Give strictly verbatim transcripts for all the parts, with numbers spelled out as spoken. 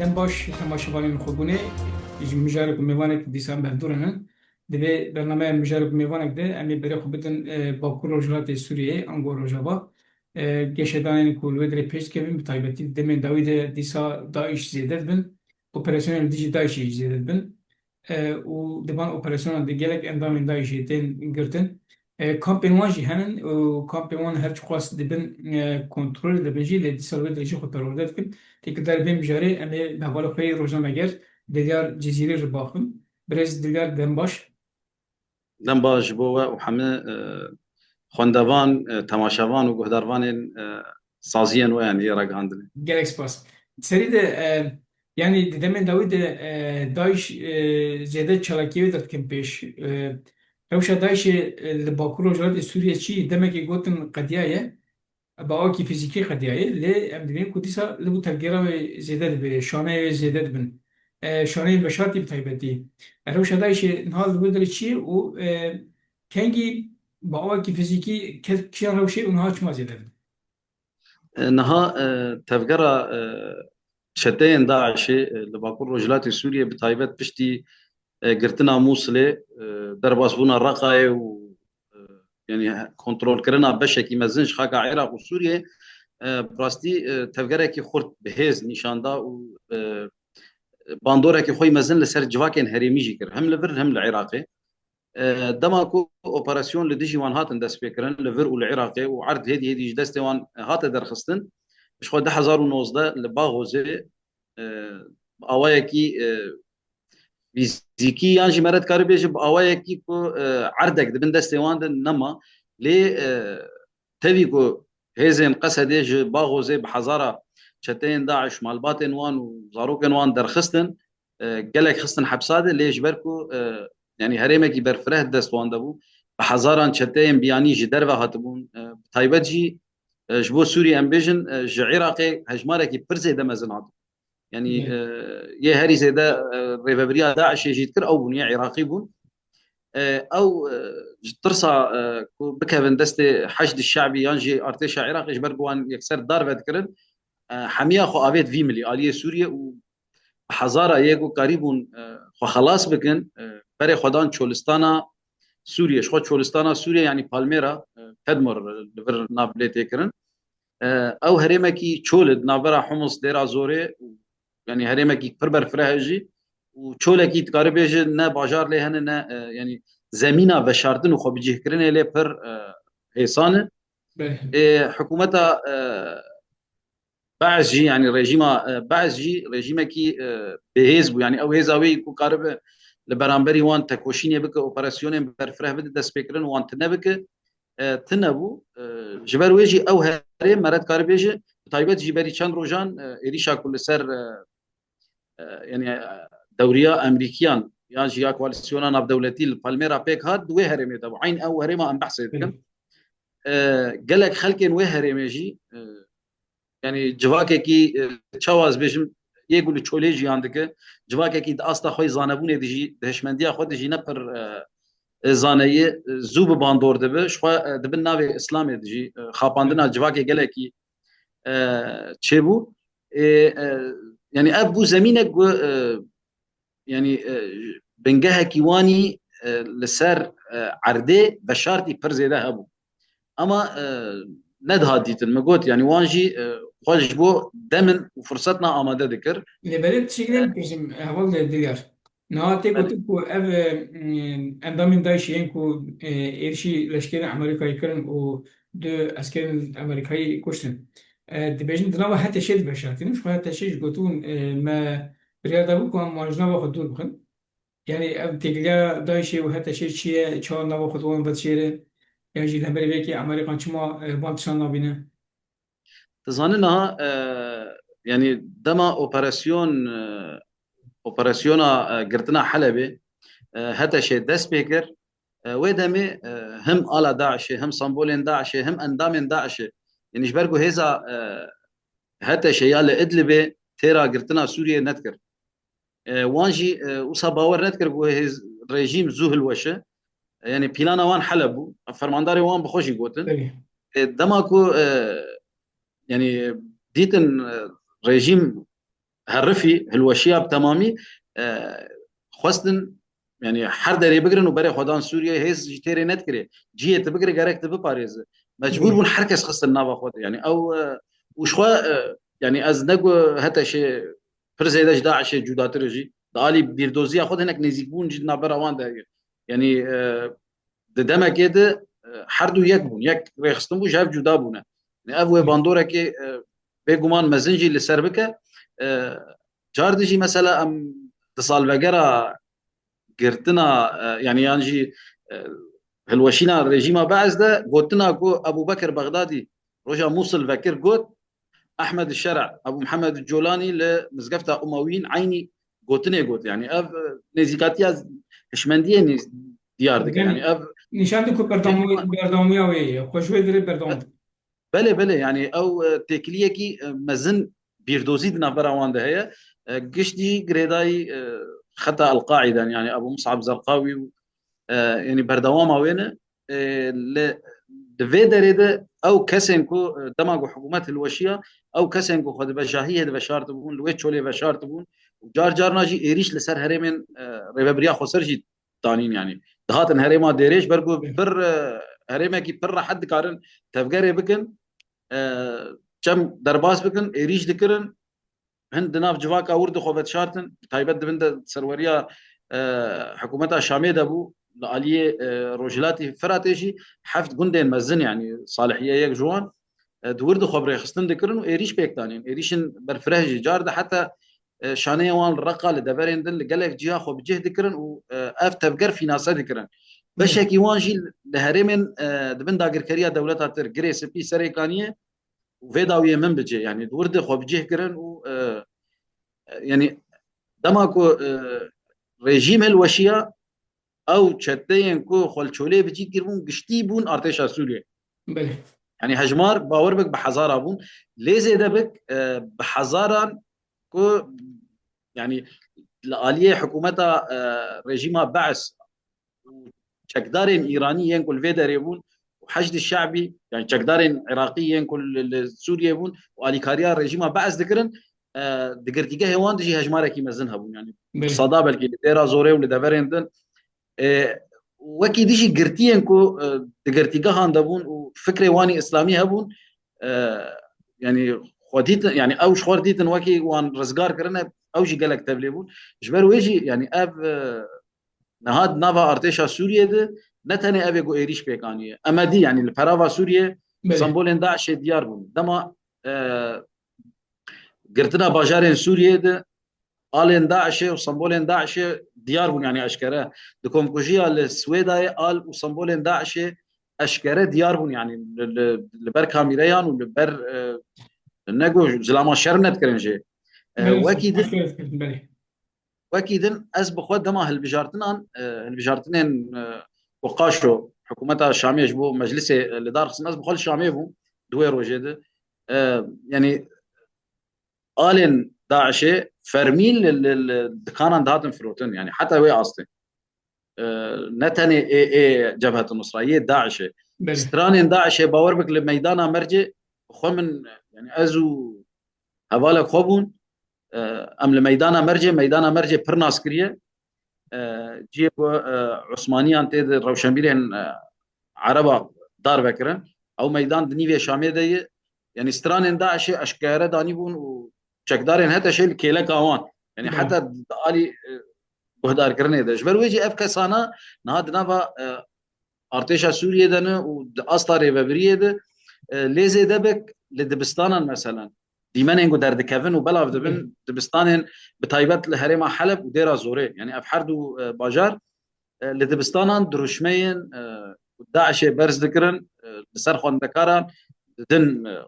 Baş temaşevanên xwebûnê, ji mijarek û mêvanek dîsa em bi hev dû re ne. Di vê bernameya mijarek û mêvanek de em ê berê xwe bidin, e, Bakur Rojhilatê Sûriyeyê, ango Rojava. E, geşedanên ku li wê derê pêş dikevin, bi taybetî di demên dawî de dîsa DAIŞ zêde dibin, operasyonên li dijî DAIŞê jî zêde dibin. E, û di van operasyonan de gelek endamên DAIŞê tên girtin. E, kampên wan jî henin û kampên wan her çiqas dibin, e, kontrolê de bin jî, lê dîsa li wê derê jî xwe perwerde dikin. Têkildarî vê mijarê em ê bi hevalê xwe yê rojnameger Dilyar Cizîrî re baxin. Birêz Dilyar, dem baş. Dem baş ji bo we û hemî, e, xwendevan, e, temaşevan û guhdarvanên, e, saziyên we, yanî yê ragihandinê. Gelek spas. Serî de, e, yanî di demên dawî de, e, DAIŞ, e, zêde çalakiyê wê derdikin pêş. E, rewşa DAIŞê, e, li Bakur Rojhilatê Sûriyê çi demekê gotin qediyaye, bi awakî fîzîkî qediyaye, lê em dibînin ku dîsa li bo tevgera wê zêde dibe, şaneyê wê zêde dibin. E, şaneyên veşartî bi taybetî. E, rewşa DAIŞê niha li wê derê çi ye û, e, kengî bi awakî fîzîkî ket kişiya rewşê û niha çima zêde dibin? E, niha, e, tevgera, e, çeteyên DAIŞê, e, li Bakur Rojhilatê Sûriyê bi taybet piştî, e, girtina Mûsilê, e, derbasbûna Reqayê û, e, yanî kontrolkirina beşekî mezin ji xaka Iraq û Sûriyê, e, bi rastî, e, tevgerekî xurt bi hêz nîşan da û, e, bandorekî xwe yî mezin li ser civakên herêmî jî kir, hem li vir hem li Iraqê. E, dema ku operasyon li dijî wan hatin destpêkirin, li vir û li Iraqê û erd hêdî hêdî ji destê wan hate derxistin, ji xwe du hezar û nozdeh li Baxozê, e, bi awayekî, e, fîzîkî yan jî me re dikarî bêje bi awayekî ku, e, erdek di bin destê wan de nema. Lê, e, tevî ku hêzên Qesedê ji Baxozê bi hezara çeteyên DAIŞ, malbatên wan û zarokên wan derxistin, e, gelek xistin hepsa de, lê ji ber ku, e, yanî herêmekî berfireh di dest wan de bû, bi hezaran çeteyên biyanî ji derve hatibûn, e, bi taybet jî, e, ji bo Sûriyê em bêjin, e, ji Iraqê hejmarekî pir zêde mezin hatibûn. Yanî, Evet. e, yê herî zêde, e, rêvebiriya DAIŞê jî dikir, ew bûn, yê Iraqî bûn. E, ew, e, ji tirsa, e, ku bikevin destê Heşd Şe'bî yan jî artêşa Iraqê, ji ber ku wan yekser darve dikirin, e, hemiya xwe avêt vî milî, aliyê Sûriyê û bi hezara yê ku karîbûn, e, xwe xelas bikin, e, berê xwe dan çolistana Sûriyê. Ji xwe çolistana Sûriyê, yanî Palmêra, e, Tedmor, e, li vir nav lê tê kirin. E, ew herêmekî çol e, di navbera Humus, Dêra Zorê û, yanî herêmekî pir berfireh e jî û çolekî dikare bêje ne bajar lê hene ne, e, yanî zemîna veşartin û xwebicihkirinê lê pir, e, hêsan e. Belê. E, hikûmeta, e, Be'es jî, yanî rejîma, e, Be'es jî rejîmekî, e, bihêz bû. Yanî ew hêza wê ku karibe li beramberî wan tekoşînê bike, operasyonên berfireh bide destpêkirin, wan tune bike, e, tune bû. E, ji ber wê jî ew herêm me re dikare bêje, bi taybet jî berî çend rojan, e, êrîşa ku li ser, e, e, yanî, e, dewriya Emerîkiyan yan jî ya koalîsyona navdewletî li Palmêra pêk hat, di wê herêmê de bû. Eyn ew herêma em behsê dikin. Hı. E, gelek xelkên wê herêmê jî, e, yanî civakekî, e, çawa ez bêjim, yê ku li çolê jiyan dike, civakekî di asta xwe yê zanebûnê de jî, di hişmendiya xwe de jî ne pir, e, e, zaneyê, e, zû bi bandor dibe, ji xwe, e, di bin navê Îslamê de jî, e, xapandina civakê gelekî, e, çêbû. Ê, e, yanî ev bû zemînek ku, e, yanî, e, bingehekî wanî, e, li ser, e, erdê veşartî pir zêde hebû. Ama, e, nedihat dîtin. Min got, yanî wan jî, e, xwe ji bo demin û fursetna amade dikir. Lê belê tiştekî din bipirsim, heval Dilyar. Niha tê gotin ku ev, e, endamên DAIŞê yên ku, e, êrişî leşkerên Amerîkayê kirin û du eskerên Amerîkayê kuştin. E, dibêjin di nava HTŞê diveşartînin. Ji xwe HTŞê jî gotibûn, e, me biryar dabû ku em wan ji nava xwe dûr bixin. Yanî ev têkiliya DAIŞê û HTŞê çi ye, çawa nava xwe di wan vedişêre? Yan jî li hemberî vê yekê Amerîkan çima, e, van tiştan nabîne? Dizanin niha, e, yanî dema operasyon, e, operasyona, e, girtina Helebê, e, HTŞê dest pê kir, e, wê demê, e, him ala DAIŞê, him sembolên DAIŞê, him endamên DAIŞê, yanî ji ber ku hêza, e, HTŞê ya li Idlibê têra girtina Sûriyê nedikir. E, wan jî, e, wisa bawer nedikir ku hêz, rejîm zû hilweşe. E, yanî plana wan Heleb bû. Fermandarê wan bi xwe jî gotin. Belê. E, dema ku, e, yanî dîtin, e, rejîm herifî, hilweşiya bi temamî, e, xwestin, yani her derê bigirin û berê xwe dan Sûriyeyê, hêz jî têrê nedikirê. Cihê tu bigire gerek tu biparêzi. Mecbûr bûn her kes xistin nava xwe de. Yani ew, e, û ji xwe, e, yani ez ne ku hete şê pir zêde ji DAIŞê cudatir e jî. Di alî bîrdoziya xwe de hinek nêzîkbûn jî di navbera wan de heye. Yani, e, di demekê de, e, her du yek bûn. Yek rêxistin bû, ji hev cuda bûne. Yani ev wê bandorekê, e, bêguman mezin jî li ser bike. E, car di jî mesela em di salvegera girtina, e, yani yan jî, e, hilweşîna rejîma Be'es de gotina ku Ebû Bekir Bexdadî roja Mûsil vekir got, Ehmed Şer'a, Ebû Mihemed Colanî li mizgefta Umawîn eynî gotinê got. Yani ev, e, nêzîkatiya hişmendiyê nî-, diyar dike. Yani ev nîşan dide ku berdewamî-, berdewamiya wê ye. Xwe ji wê dirê berdewam dike. Belê, belê, yani ew, e, têkiliyekî, e, mezin bîrdozî di navbera wan de heye. E, giştî girêdayî, e, xeta El-Qaîden, yani Ebû Mus'ab Zerqawî û, e, yani berdewama wê ne. E, li, di vê derê de ew kesên ku, e, dema ku hikûmet hilweşiya, ew kesên ku xwe di vejahiyê de veşartibûn, li wê çolê veşartibûn û car carna jî êrîş li ser herêmên, e, Rêvebiriya Xweser jî danîn, yani dihatin herêma Dêrê ji ber ku pir, e, herêmekî pir rehet dikarin tevgerê bikin, e, çem derbas bikin, êrîş dikirin. Hin di nav civaka wir de xwe vedişartin, bi taybet di bin de serweriya, e, hikûmeta Şamê de bû, li aliyê, e, rojhilatî Firatê jî heft gundên mezin, yani Salihiyê yek ji wan, e, di wir de xwe bi rêxistin dikirin û êrîş pêk danîn. Êrîşin berfireh jî car de heta, e, şaneyên wan li Reqa, li deverên din, li gelek ciha xwe bi cih dikirin û, e, ev tevger fînase dikirin. Belê. Beşekî wan jî li herêmên, e, di bin dagirkeriya dewleta Tirk, Girê Spî, Serêkaniyê û vê dawiyê min bicê, yani di wir de xwe bi cih kirin û, e, e, yani dema ku, e, rejîm hilweşiya, ew çeteyên ku xwe li çolê bi cih kiribûn, giştî bûn artêşa Sûriyê. Belê. Yani hejmar, bawer bik, bi hezara bûn. Lê zêde bik, e, bi hezaran ku, yani li aliyê hikûmeta, e, rejîma Be'es û çekdarên Îranî yên ku li vê derê bûn û Heşdî Şe'bî, yani çekdarên Iraqî yên ku li, li Sûriyê bûn û alîkariya rejîma Be'es dikirin, e, di girtîgehê wan de jî hejmarekî mezin hebûn. Yani Belê. Bi seda belkî li Dêra Zorê û li deverên din. E, wekî dijî girtiyên ku, e, di girtîgehan de bûn û fikrê wan î îslamî hebûn, e, yani xwe dîtin, yani ew ji xwe dîtin wekî wan rizgar kirine, ew jî gelek tevlê bûn. Ji ber wê jî yani ev, e, niha di nava artêşa Sûriyê de ne tenê ev ê ku êrîş pêk aniye. Emedî, yani li perava Sûriyê Belê. Sembolên DAIŞê diyar bûn. Dema, e, girtina bajarên Sûriyê de alên DAIŞê û sembolên DAIŞê diyar bûn, yani eşkere. Di komkujiya li Swêdayê al û sembolên DAIŞê eşkere diyar bûn, yani li, li, li ber kamîreyan û li ber, e, ne got, zilama şerm nedikirin jê. E, Belê, wekî din, şerm nedikirin, belê. Wekî din ez bi xwe dema hilbijartinan, e, hilbijartinên, e, ku Qaşo, hikûmeta Şamê ji bo meclisê, e, li dar xistin, ez bi xwe li Şamê bûm, di wê rojê de. E, yani alên DAIŞê fermî li, li, li dikanan dihatin firotin, yani heta wê astê. E, ne tenê ê, ê Cebhet Nusra, yê DAIŞê. Belê. Stranên DAIŞê, bawer bik, li meydana Mercê xwe min, yani ez û hevalek xwe bûn. E, em li meydana Mercê, meydana Mercê pir nas kiriye. E, cihê ku, e, Osmaniyan tê de rewşenbîrên, e, Ereba dar vekirin. Ew meydan di nîvê Şamê de ye. Yani stranên DAIŞê eşkere danîbûn û çekdarên HTŞê li kêleka wan. Yani Belê. Heta di alî, e, guhdarkirinê de. Ji ber wê jî ev kesana niha di nava, e, artêşa Sûriyê de ne û di asta rêvebiriyê de, e, lê zêde bik li dibistanan, meselen, dîmenên ku derdikevin û belav dibin, Hı. dibistanên bi taybet li herêma Heleb û Dêra Zorê, yani ev her du, e, bajar, e, li dibistanan dirûşmeyên, e, ku DAIŞê berz dikirin, e, li ser xwendekaran didin, e,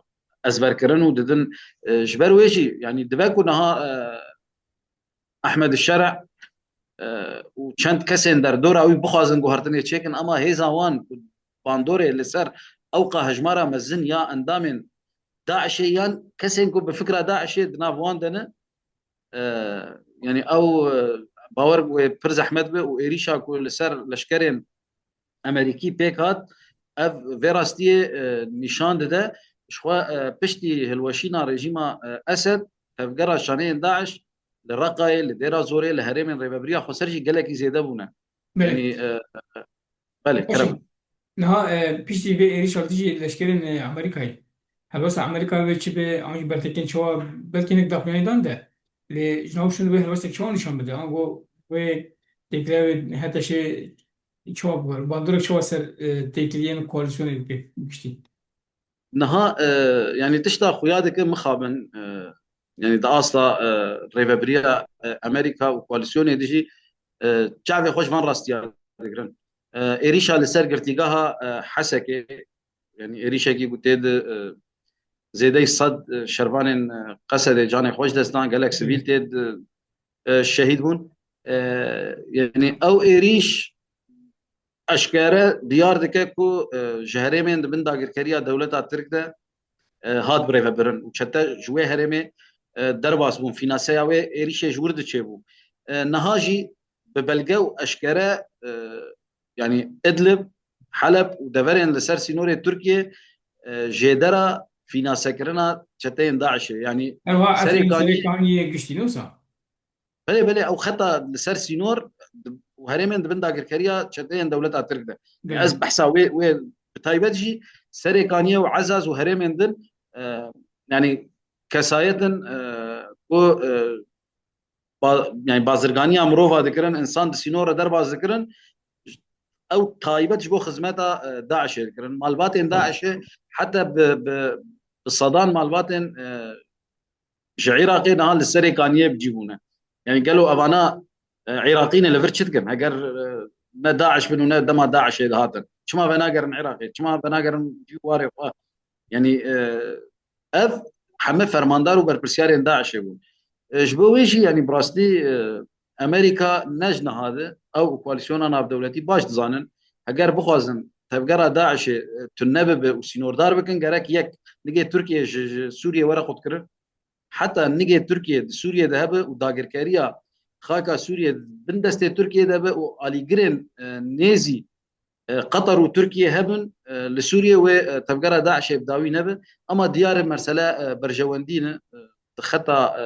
ezberkirin û didin, e, ji ber wê jî, yani dibe ku niha, e, Ehmed Şer'a, e, û çend kesên derdora wî bixwazin guhertinê çêkin, ama hêza wan ku bandorê li ser ewqa hejmara mezin ya endamên DAIŞê yan kesên ku bi fikra DAIŞê di nav wan de ne, e, yani ew, e, bawer wê pir zehmet be û êrîşa ku li ser leşkerên Amerîkî pêk hat, ev vê rastiyê, e, nîşan dide. Ji xwe, e, piştî hilweşîna rejîma, e, Esed, tevgera şaneyên DAIŞ li Reqayê, li Dêra Zorê, li herêmên Rêvebiriya Xweser jî gelekî zêde bûne. Belê. Yanî, e, belê, Baş e. kerem. Niha, e, piştî vê êrîşa li dijî leşkerên, e, Amerîkayê. Helwesta Amerîka wê çi be, an jî bertekên çawa, belkî hinek daxuyanî dan de. Lê ji nav şûn wê helwestek çawa nîşan bide? Ango wê têkiliya wê heta şê çawa bû? Bandorek çawa ser, e, têkiliyên koalîsyonê bike giştî? Niha, e, yanî tişta xuya dike mixabin, e, yanî di asta, e, rêvebiriya, e, Amerîka û koalîsyonê de jî, e, çavê xwe ji van rastiya digirin. E, êrîşa li ser girtîgeha, e, Hesekê, yanî êrîşekî ku tê de, e, zêdeyî sed, e, şervanên, e, Qesedê canê xwe ji dest dan, gelek sivîl tê de, e, şehîd bûn. E, yanî ew êrîş eşkere diyar dike ku, e, ji herêmên di bin dagirkeriya dewleta Tirk de, e, hat birêvebirin û çete ji wê herêmê, e, derbas bûn. Fînaseya wê êrîşê ji wir diçêbû. E, niha jî bi belge û eşkere, e, yanî Idlib, Heleb û deverên li ser sînorê Tirkiyê, e, jêdera fînasekirina çeteyên DAIŞê. Yanî Ewa Serê Efrîn, Kaniyê Serê Kaniyê giştî ne wisa? Belê, belê, ew xeta li ser sînor di-, û herêmên di bin dagirkeriya çeteyên dewleta Tirk de. Belê. Ez behsa wê, wê bi taybet jî Serê Kaniyê û Ezaz û herêmên din, e, yanî kesayet in, e, ku, e, ba-, yanî bazirganiya mirova dikirin, insan di sînor re derbas dikirin, ew taybet ji bo xizmeta, e, DAIŞê dikirin. Malbatên DAIŞê heta bi, bi, bi sedan malbatên, e, ji Iraqê niha li Serê Kaniyê bi cî bûne. Yanî gelo evana, e, Iraqî ne, li vir çi dikin? Heger, e, ne DAIŞ bin û ne dema DAIŞê dihatin, çima venagerin Iraqê? Çima venagerin cî warê xwe? Yanî, e, ev heme fermandar û berpirsyarên DAIŞê bûn. E, ji bo wê jî, yanî bi rastî, e, Amerîka ne ji niha de, ew û koalîsyona navdewletî baş dizanin, heger bixwazin tevgera DAIŞê, e, tune bibe û sînordar bikin, gerek yek nigê Tirkiye ji, ji Sûriyê were xurtkirin, heta nigê Tirkiye di Sûriyê de hebe û dagirkeriya xaka Sûriyê bin destê Tirkiye de be û alîgirên, e, nêzî, e, Qatar û Tirkiye hebin, e, li Sûriyê wê, e, tevgera DAIŞê bi dawî nebe. Ema diyar e mesele, e, berjewendî ne, e, di xeta, e,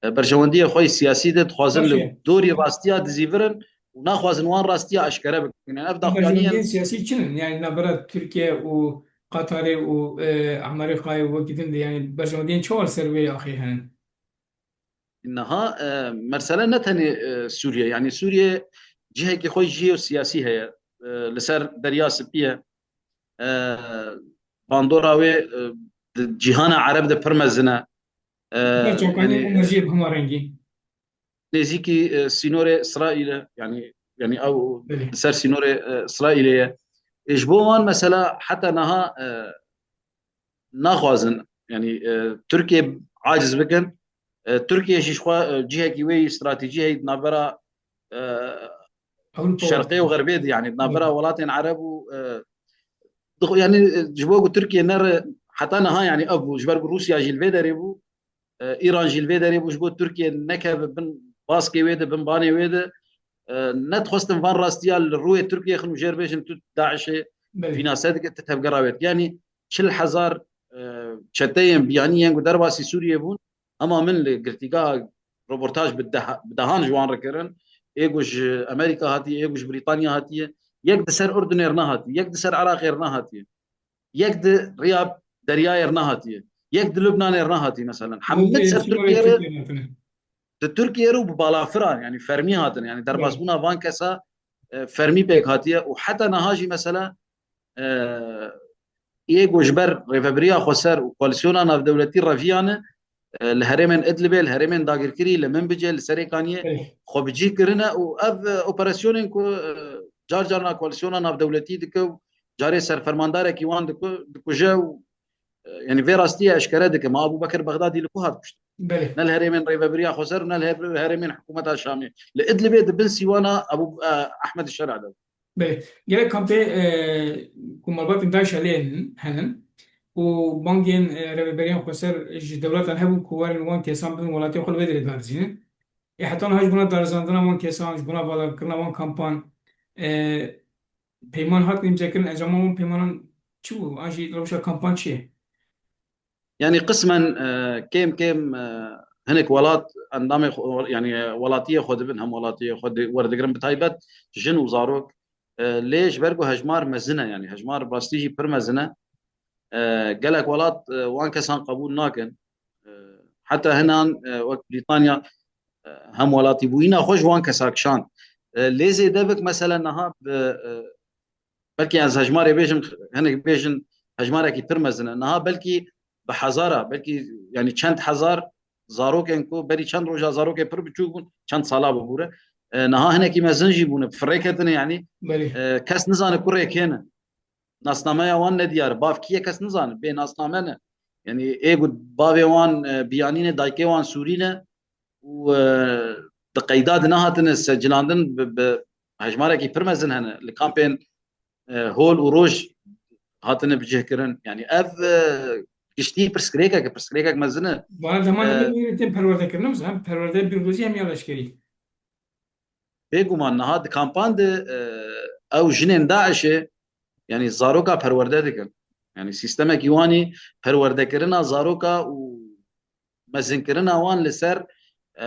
e, berjewendiyê xwe yê siyasî de dixwazin li Baş e. dorî rastiya dizîvirin û naxwazin wan rastiya eşkere bikin. Yanî ev daxuyaniyên Berjewendiyên siyasî çi ne? Yanî navbera Tirkiye û Qatarê û, e, Amerîkayê û wekî din de, yanî berjewendiyên çawa li ser wê axê hene? Niha, e, mesele ne tenê, e, Sûriye. Yanî Sûriye cihekî xwe jiyosiyasî heye. E, li ser Derya Spî ye. E, bandora wê, e, di cîhana Ereb de pir mezin e. E, Her çakanî yanî, û mejiyê bi hema rengî. nêzîkî, e, sînorê Îsraîlê, yanî, yanî ew Belê. li ser sînorê, e, Îsraîlê ye. E, ji bo wan mesela heta niha, e, naxwazin, yanî, e, Tirkiye aciz bikin. E, Tirkiye jî ji xwe, e, cihekî wê yî stratejî heye di navbera, e, Ewropa Şerqê û Xerbê de, yanî di navbera Belê. welatên Ereb û, e, dixwe-, yanî, e, ji bo ku Tirkiye nere heta niha, yanî ev bû, ji ber ku Rûsya jî li vê derê bû, e, Îran jî li vê derê bû, ji bo Tirkiye nekeve bin baskê wê de, bin banê wê de, e, nedixwestin van rastiya li rûyê Tirkiye xin û jêr bêjin tu DAIŞê Belê. fînase dike, tu tevgera wê dike. Yanî çil hezar, e, çeteyên biyanî yên ku derbasî Sûriyê bûn, hema min li girtîgeha roportaj bi deha-, bi dehan ji wan re kirin. Ê ku ji Amerîka hatiye, ê ku ji Brîtanya hatiye. Yek di ser Urdunê re nehatiye, yek di ser Iraqê re nehatiye. Yek di riya deryayê re nehatiye. Yek di Lubnanê re nehatiye, meselen. Hemî Hemî ser Sûriye Tirkiye re, Tirkiye hatine. di Tirkiye re û bi balafira, yanî fermî hatine. Yanî Evet. derbasbûna van kesa, e, fermî pêk hatiye û heta niha jî mesela, e, yê ku ji ber Rêvebiriya Xweser û Koalîsyona Navdewletî reviyane, e, li herêmên Idlibê, li herêmên dagirkirî, li Minbicê, li Serê Kaniyê Evet. xwe bi cih kirine û ev, e, operasyonên ku, e, car carna Koalîsyona Navdewletî dike û carê serfermandarekî wan diku-, dikuje û, e, yanî vê rastiyê eşkere dike. Ma Ebû Bekir Bexdadî li ku hat kuştin? Belê. Ne li herêmên Rêvebiriya Xweser û ne li her-, herêmên hikûmeta Şamê. Li Idlibê di bin sîwana Ebû, e, Ehmed Şer'a de. Belê. Gelek kampê, e, ku malbatên DAIŞ'ê lê henin û bangên, e, rêveberiyan xweser ji dewletan hebûn ku werin wan kesan bibin welatiyên xwe li vê derê darizînin. Ê heta niha ji bona darizandina wan kesan, ji bona valatkirina wan kampan, e, peyman hatin îmzekirin, encama wan peymanan çi bû? An jî rewşa kampan çi ye? Yani qismen, e, kêm kêm, e, hinek welat endamê xwe, yani welatiyê xwe dibin, hem welatiyê xwe di-, werdigirin, bi taybet jin û zarok. E, lê ji ber ku hejmar mezin e, yani hejmar rastî jî pir mezin e. E, gelek welat, e, wan kesan qebûl nakin. E, heta hinan, e, wek Brîtanya, e, hem welatîbûyîna xwe ji wan kesa kişand. E, lê zêde bik mesela niha bi, e, belkî ez hejmarê bêjim, hinek bêjin hejmarekî pir mezin e. Niha belkî bi hezara, belkî yani çend hezar zarokên ku berî çend roja zarokê pir biçûk bûn, çend sala bibûre. E, niha hinekî mezin jî bûne, bi firê ketine yani. Belê. E, kes nizane kurê kê ne. Nasnameya wan nediyar. Bav kî ye kes nizane. Bê nasname ne. Yani ê ku bavê wan, e, biyanî ne, dayikê wan sûrî ne. Û, e, di qeyda de nehatine secilandin, bi, bi hejmarekî pir mezin hene. Li kampên, e, hol û roj hatine bicihkirin. Yani ev, e, giştî pirsgirêkek e, pirsgirêkek mezin e. Vana dema E, nebe wî tên perwerde kirin, em zanin, perwerde bîrozî hem ya leşkerî. Bêguman niha di kampan de, e, ew jinên DAIŞ'ê, yani zaroka perwerde dikin. Yani sîstemekî wanî perwerdekirina zaroka û mezinkirina wan li ser, e,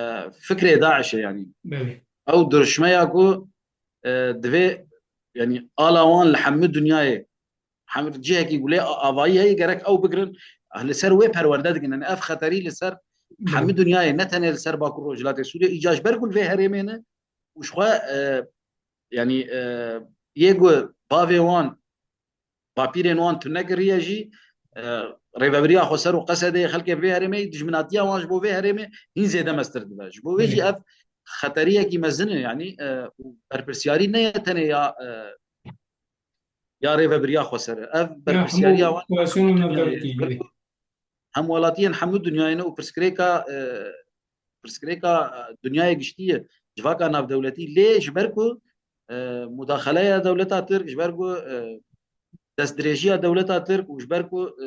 fikrê DAIŞ'ê yani. Belê. Ew duruşmeya ku, e, divê yani ala wan li hemû dinyayê, hemû cihekî ku lê a-, avayî heye gerek ew bigirin, li ser wê perwerde dikin. Yani ev xeterî li ser Belê. hemû dinyayê, ne tenê li ser Bakur Rojhilatê Sûriyê, îca ji ber ku li vê herêmê ne û ji xwe, e, yani, e, yê ku bavê wan, bapîrên wan tune kiriye jî, e, rêvebiriya xweser û Qesedê, xelkê vê herêmê, dijminatiya wan ji bo vê herêmê hîn zêde mestir dibe. Ji bo vê jî Belê. ev xeteriyekî mezin e, yani, e, û berpirsiyarî ne ye tenê ya, e, ya rêvebiriya xweser e. Ev Ya berpirsiyariya hemû wan operasyona navdewletî, belê. Hem welatiyên hemû dinyayê ne û pirsgirêka, e, pirsgirêka, e, dinyayê giştî ye, civaka navdewletî. Lê ji ber ku, e, mudaxeleya dewleta Tirk, ji ber ku, e, destdirêjiya dewleta Tirk û ji ber ku, e,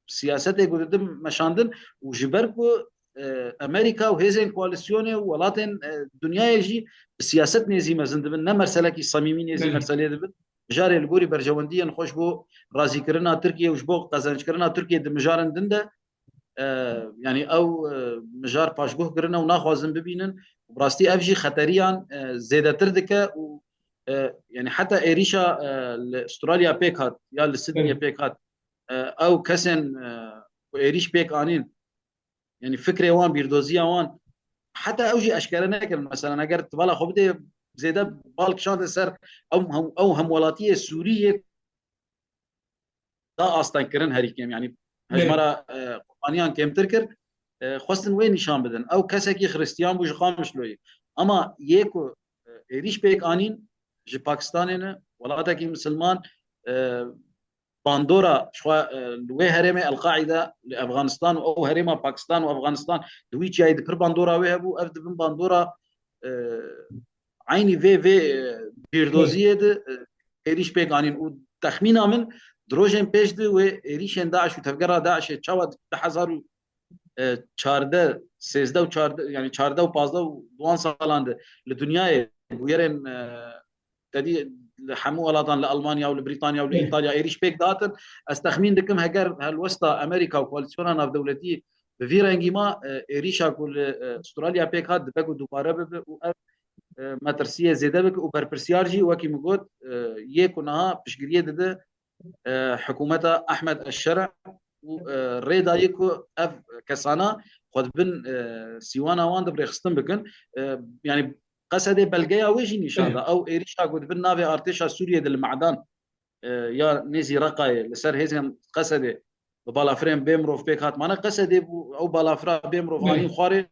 siyasetê ku didim meşandin û ji ber ku, e, Amerîka û hêzên koalîsyonê û welatên, e, dinyayê jî bi siyaset nêzî mezin dibin, ne merselekî samîmî nêzî Belê. merselê dibin. Mijarê li gorî berjewendiyên xwe ji bo razîkirina Tirkiye û ji bo qezenckirina Tirkiye di mijarin din de, e, yani ew, e, mijar paşguh kirine û naxwazin bibînin. Bi rastî ev jî xeteriyan, e, zêdetir dike û, e, yani heta êrîşa, e, li Australya pêk hat ya li Sydneyê Belê. pêk hat, e, ew kesên, e, ku êrîş pêk anîn, yani fikrê wan, bîrdoziya wan, heta ew jî eşkere nekirin. Mesela eger tu bala xwe bidê zêde bal kişandin ser ew hem, ew hemwelatiyê Sûrî yê da astengkirin herî kêm, yani Belê. hejmara, e, qurbaniyan kêmtir kir, e, xwestin wê nîşan bidin. Ew kesekî Xristiyan bû ji Qamişloyê. Ama yê ku, e, êrîş pêk anîn ji Pakistanê ne, welatekî misilman, e, bandora, ji xwe, e, li wê herêmê El-Qaîde li Efxanistan û ew herêma Pakistan û Efxanistan di wî çiyayê di pir bandora wê hebû, ev di bin bandora, e, eynî vê, vê, e, bîrdoziyê de, e, êrîş pêk anîn û texmîna min di rojên pêş de wê êrîşên DAIŞ û tevgera DAIŞê çawa di du hezar û çardeh, sêzdeh û çardeh, yani çardeh û pazdeh û duwan salan de li dinyayê bûyerên, e, tedî li hemû welatan, li Almanya û li Brîtanya û li Belê. Îtalya êrîş pêk dihatin. Ez texmîn dikim heger helwesta Amerîka û koalîsyona navdewletî bi vî rengî ma, e, êrîşa ku li, e, Australya pêk hat dibe ku dubare bibe û ev, e, metirsiyê zêde bike û berpirsiyar jî wekî min got, e, yê ku niha piştgiriyê dide, e, hikûmeta Ehmed Eşşer û, e, rê dayê ku ev kesana xwe di bin, e, sîwana wan de bi rêxistin bikin. E, yani Qesedê belgeya wê jî nîşan da. Ew êrîşa ku di bin navê artêşa Sûriyê de li Me'dan, e, ya nêzî Reqayê li ser hêzên Qesedê bi balafirên bê mirov pêk hat. Mane Qesedê bû, ew balafira bê mirov Belê. anîn xwarê.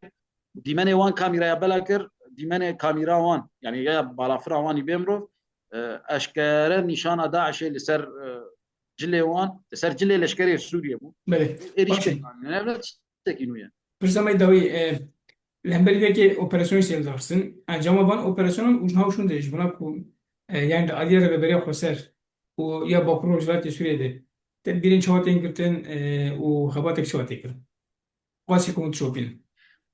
Dîmenê wan kamîraya bela kir, dîmenê kamîra wan, yani ya balafira wan î bê mirov, e, eşkere nîşana DAIŞê li ser, e, cilê wan, li ser cilê leşkerê Sûriyê bû. Belê. Êrîş Baş e. pêk anîne. Ev ne tiştekî nû ye. Pirsa me dawî, e, li hemberî vekê operasyonê sê li daxistin. Encama van operasyonan û niha şûn de ji bona ku, e, yani di aliyê rêveberiya xweser û ya Bakur Rojhilatê Sûriyê de tedbîrên çawa tên girtin, e, û xebatek çawa tê kirin? Qasî ku hûn dişopînin.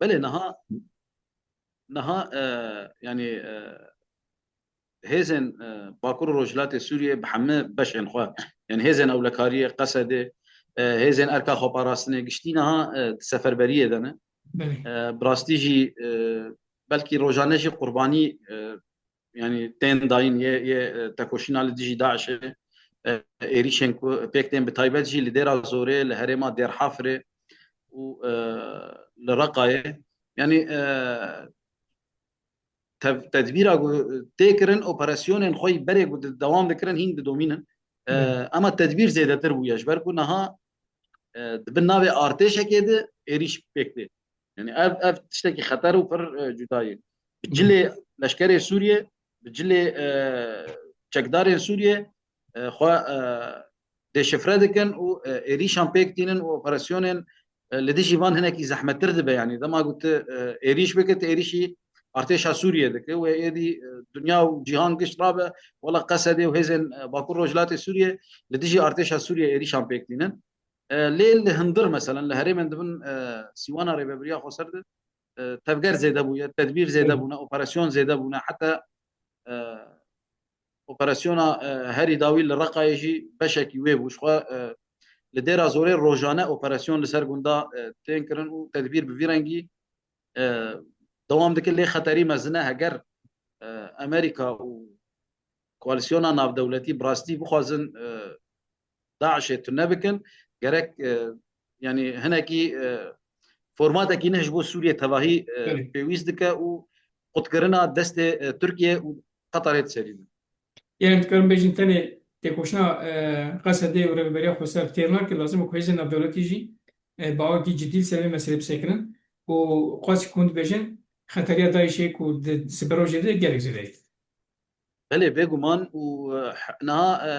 Belê, niha, niha, e, yani, e, hêzên, e, Bakur û Rojhilatê Sûriyê bi hemî beşên xwe, yani hêzên ewlekariyê, Qesedê, e, hêzên erka xweparastinê giştî niha, e, di seferberiyê de ne. Belê. E, bi rastî jî, e, belkî rojane jî qurbanî, e, yanî tên dayîn yê, yê, e, tekoşîna li dijî DAIŞê, e, êrîşên ku pêk tên bi taybet jî li Dêra Zorê, li herêma Dêrhafirê û, e, li Reqayê. Yanî, e, tev-, tedbîra ku tê kirin, operasyonên xwe yî berê ku di-, dewam dikirin, hîn didomînin. E, Belê. Ema tedbîr zêdetir bûye, ji ber ku niha, e, di bin navê artêşekê de êrîş pêk tê. Yani ev, ev tiştekî xeter û pir, e, cuda ye. Bi Belê. Cilê leşkerê Sûriyê, bi cilê, e, çekdarên Sûriyê, e, xwe, e, deşifre dikin û, e, êrîşan pêk tînin û operasyonên, e, li dijî van hinekî zehmettir dibe. Yanî dema ku tu, e, êrîş bike, tu êrîşî artêşa Sûriyê dike. Wê êdî, e, dinya û cîhan giş rabe, wela Qesedê û hêzên, e, Bakur Rojhilatê Sûriyê li dijî artêşa Sûriyê êrîşan pêk tînin. E, lê li hundir, meselen, li herêmên di bin, e, sîwana Rêvebiriya Xweser de, e, tevger zêde bûye, tedbîr zêde Hı. bûne, operasyon zêde bûne, heta, e, operasyona, e, herî dawî li Reqayê jî beşekî wê bû. Ji xwe, e, li Dêra Zorê rojane operasyon li ser gunda, e, tên kirin û tedbîr bi vî rengî, e, dewam dike, lê xeterî mezin e. Heger, e, Amerîka û koalîsyona navdewletî bi rastî bixwazin, e, DAIŞê tune bikin, gerek, e, yanî hinekî, e, formatekî neh ji bo Sûriyê tevahî, e, Belê. pêwîst dike û qutkirina destê, e, Tirkiye û Qeterê di serî de. Yanî dikarin bêjin tenê têkoşîna, e, Qesedê û Rêveberiya Xweser têr nake, lazim e ku hêzên navdewletî jî, e, bi awakî cidî li ser vê meselê bisekinin û qas ku hûn dibêjin xeteriya DAIŞê ku di siberojê de gelek zêde ye. Belê, bêguman û, e, niha, e,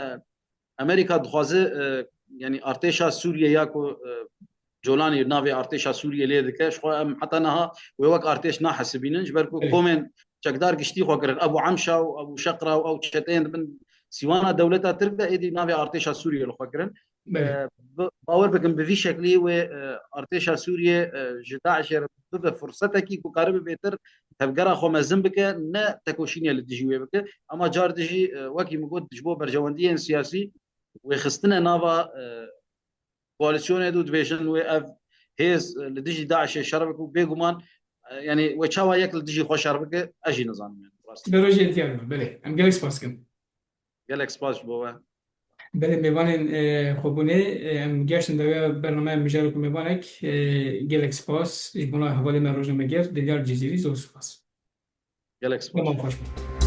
Amerîka dixwaze, e, yanî artêşa Sûriyê ya ku, e, Colanî navê artêşa Sûriyê lê dike, ji xwe em heta niha wê wek artêş nahesibînin, ji ber ku Belê. komên çekdar giştî xwe kirin. Ebu Emşa û Ebu Şeqra û ew çeteyên di bin sîwana dewleta Tirk de êdî navê artêşa Sûriyê li xwe kirin. Belê. E, bi-, bawer bikin bi vî şeklî wê, e, artêşa Sûriyê, e, ji DAIŞê re bibe fursetekî ku karibe bêtir tevgera xwe mezin bike, ne tekoşînê li dijî wê bike. Ema car dijî, e, wekî min got, ji bo berjewendiyên siyasî wê xistine nava, e, koalîsyonê de û dibêjin wê ev hêz, e, li dijî DAIŞê şer bike û bêguman, e, yanî wê çawa yek li dijî xwe şer bike, ez jî nizanim, yanî, bi rastî. Berojê diyar bû, belê. Em gelek spas dikin. Gelek spas ji bo we. Belê, mêvanên, e, xwebûnê, e, em geştin dawiya bernameya mijarek û mêvanek, e, gelek spas ji bona hevalê me rojnameger Dinyar Cizîrî, zor spas. Gelek spas. Dema xweş be.